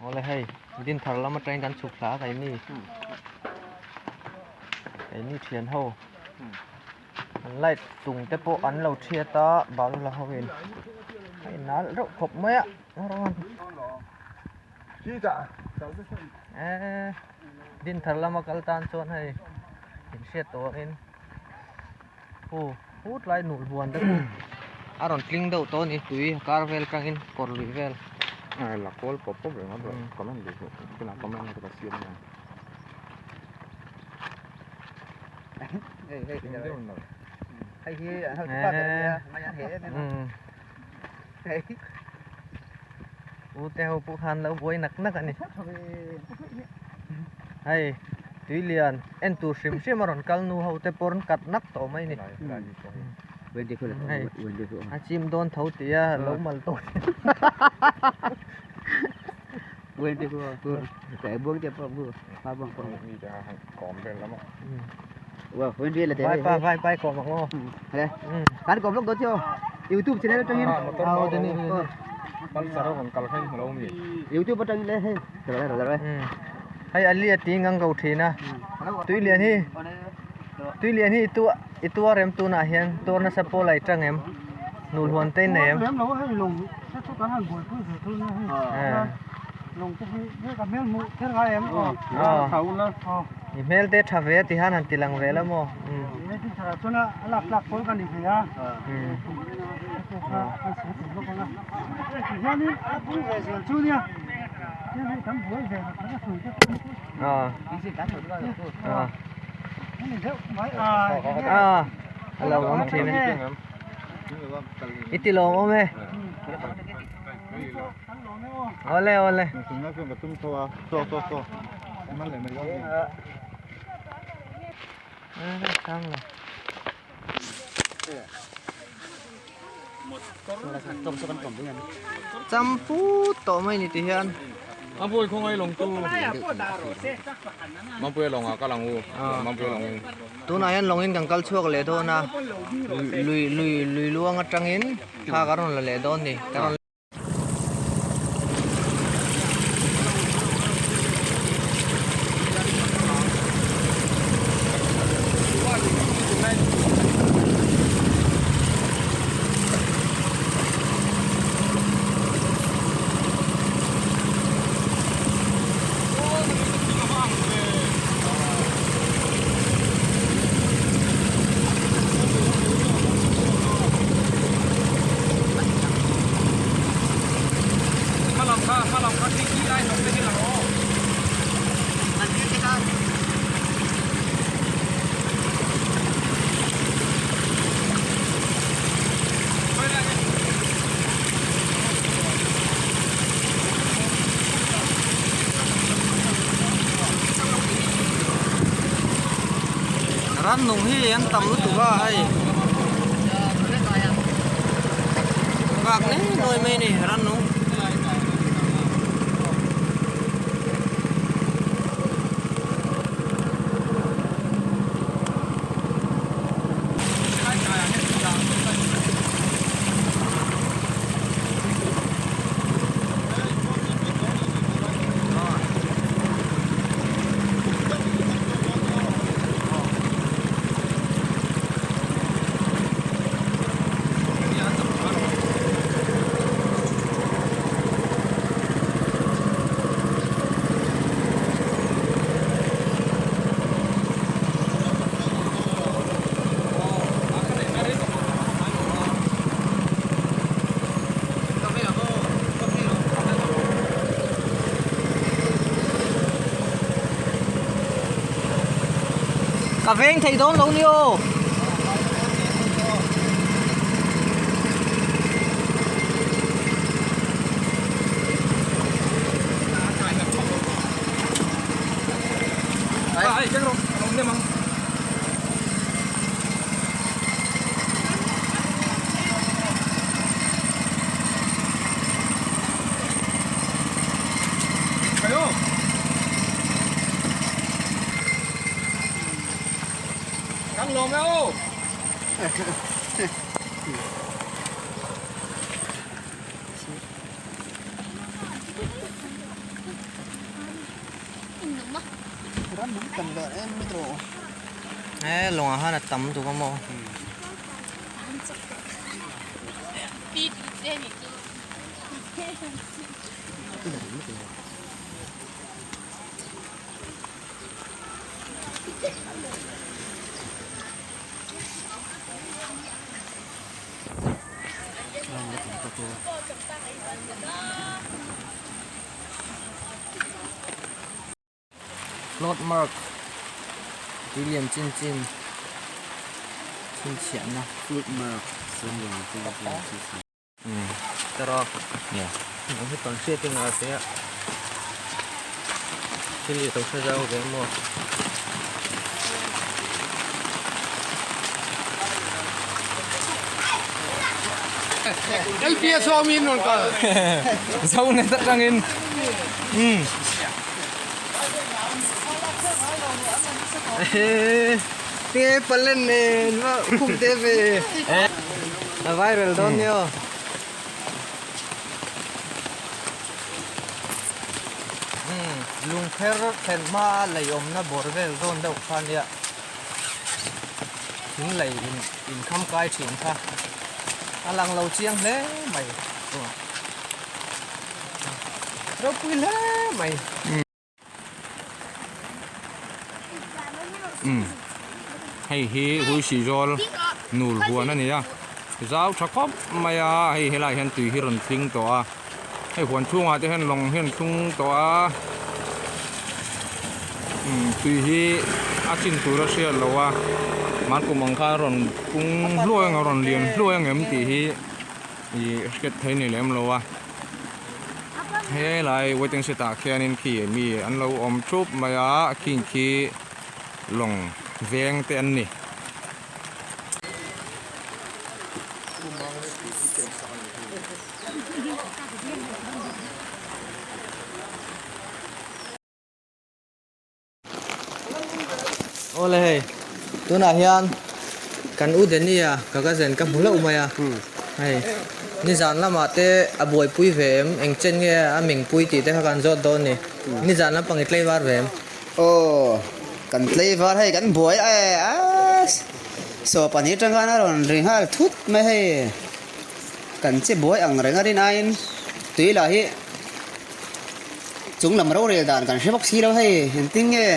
Awle hei Dinthar lam atangin kan chhuk thla a keini keini thian ho an light tung te pawh an lo thiat a balu la ho in a inal reuh khawp mai a eee Dinthar lama kal tan chuan hei inhriat tawh in. Aw phut lai nul huan te chu a rawn tling deuh tawh a ni tui a kar vel atangin kawr luih vel. A la kawl pawp pawp reng a comment duh suh tunah comment na te ka siam ania. Hei hi an ho pa ber ania mai an he em em a. U te ho pawh khan lo buai nak nak a ni. Hei tui lian en tur hrim hrim a rawn kal nu ho te pawh rawn kat nak tawh mai a ni. Hei a chim dawn tho tih a lo mal tawh. Vai pa vai pai kawm ang aw. Kan kawm lawk dawn chu YouTube channel atangin. Aw dani dani. Pulsar a rawn kal kha i hmu lo mi? YouTube atangin le hei. Hei ali a ti ngang ko thin a. Tui lian hi tui lian hi tu i tuar em tunah hian tuar nasa pawl a i tang em? Nul huan te in nei em? Lem lo hei lawng te chu kan han buaipui ve thung nia hei. Lawng te hi hei ka hmel hmuh kher ngai em? Aw. I hmel te tha ve a ti han han ti lang ve la maw? Hei tin thar ah chuan a lak tlak pawl ka ni ve a. Ti hianin a bung ve zel chu nia. Hian hei kan buai ve nak nak a hrui te pawh hi. Aw. Hemi deuh mai a. A a lo awm thin e. I ti lawm awm e. Awle awle. Champut tawh mai ni ti hian. Mampui khawngaih lawng tu. Mampui lawng ah kal ang u. Mampui lawng in. Tunah hian lawng in kan kal chhuak leh dawn a. Lui lui lui luang atangin thla kan rawn la leh dawn ni. Kan rawn Rannung hi an tam lutuk a hei vak nei nuai mai a ni rannung. Ka veng thei dawn lo ni aw. He lawngah khan a tam tuk a maw? Plot mark tui lian chin chin chhinchhiahna Plot mark tara nang hi tawn hriat in a te a thil hi to hre zau ve maw. LPS ho min rawn kal. Zo net atangin umm. Tinge palen nen va khum te ve. A viral dawn nia. Umm lungpher thlen hma a lei awmna bawr vel zawn deuh kha nia. Thing lei in inkham kai thin kha a lang lo chiang hle mai ropui hle mai. Umm hei hi huisi zawl nul huan a ni a zau tha khawp mai a hei helaiah hian tui hi rawn tling tawh a hei huan chhungah te hian lawng hi an thlung tawh a umm tui hi a chin tur a hriat loh a hmankum ang khan rawn pung hluai ang a rawn lian hluai ang em tih hi ih hriat theih a ni lem lo a helai waiting shed ah khianin khi mi an lo awm thup mai a khing khi lawng veng te an ni. Awle hei tunah hian kan u Danny-a ka cousin ka hmu hlauh mai a hei nizan lamah te a buaipui ve em eng chen nge a mingpui tih te kha kan zawt dawn ni nizan lampang i tlei var ve em. Aw kan tlei var hei kan buai e a saw pahnih atang khan a rawn ri nghal thut mai hei. Kan che buai ang reng a rin aiin tui lah hi chung lam rorel dan kan hre bawk si lo hei engtin nge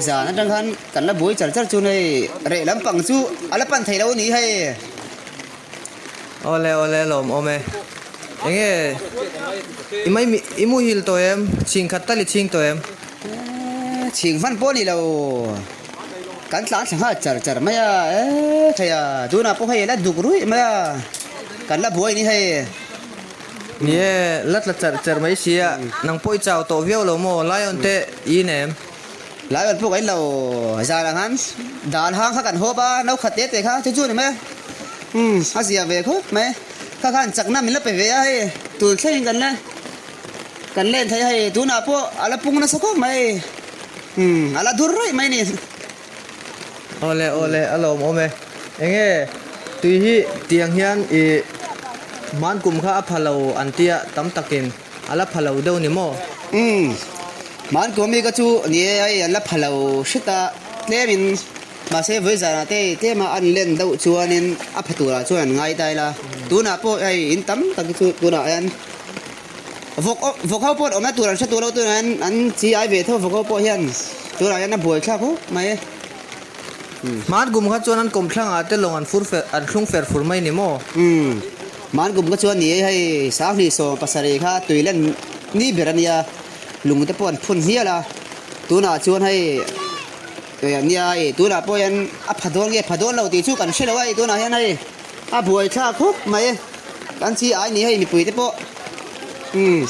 zan atang khan kan la buai char char chuan hei reh lampang chu a la pan thei lo a ni hei. Awle awle lawm awm e. Enge i mai i muhil tawh em? Chhing khat tal i chhing tawh em? Chhing hman pawh a ni lo. Kan tlan thla nghal char char mai a, e thei a, tunah pawh hei la duk ruih mai a, kan la buai ni hei. Ni e, la tla char char mai si a, nang pawh i chau tawh viau lo maw, Lion te i in em? Lion pawh ka in lo, zan ang han dan hang kha kan hawp a, no khat te te kha chu chu a ni mai a, umm a zia ve khawp mai, kha khan chakna min la pe ve a hei, tun thlengin kan la kan len thei a hei, tunah pawh a la pung nasa khawp mai. Umm a la dur raih mai ni. Awle awle a lawm awm e. Enge tui hi tiang hian i hman kum kha a pha lo an tia tam takin a la pha lo deuh ni maw? Umm hman kum ami ka chu ni e hei an la pha lo hret a tlemin mahse vawi zanah te tlema an len deuh chuanin a pha turah chuan an ngai ta ila tunah pawh hei in tam tak hi chu tunah hian Vawk vawk ho pawh awmna tur an hre tur lo tunah hian an chi ai ve tho vawk ho pawh hian tunah hian a buai thlak khawp mai e. Hman kum kha chuan an kawm thlangah te lawng an fur fer an thlung fer fur mai ni maw? Umm hman kum kha chuan ni e hei sanghnih 70 kha tui len ni ber a nia lung te pawh an phun hial a tunah chuan hei nia hei tunah pawh hian a pha dawn nge pha dawn lo tih chu kan hre lo a hei tunah hian hei. A buai thlak khawp mai e. Kan chi ai ni hei mipui te pawh. Umm.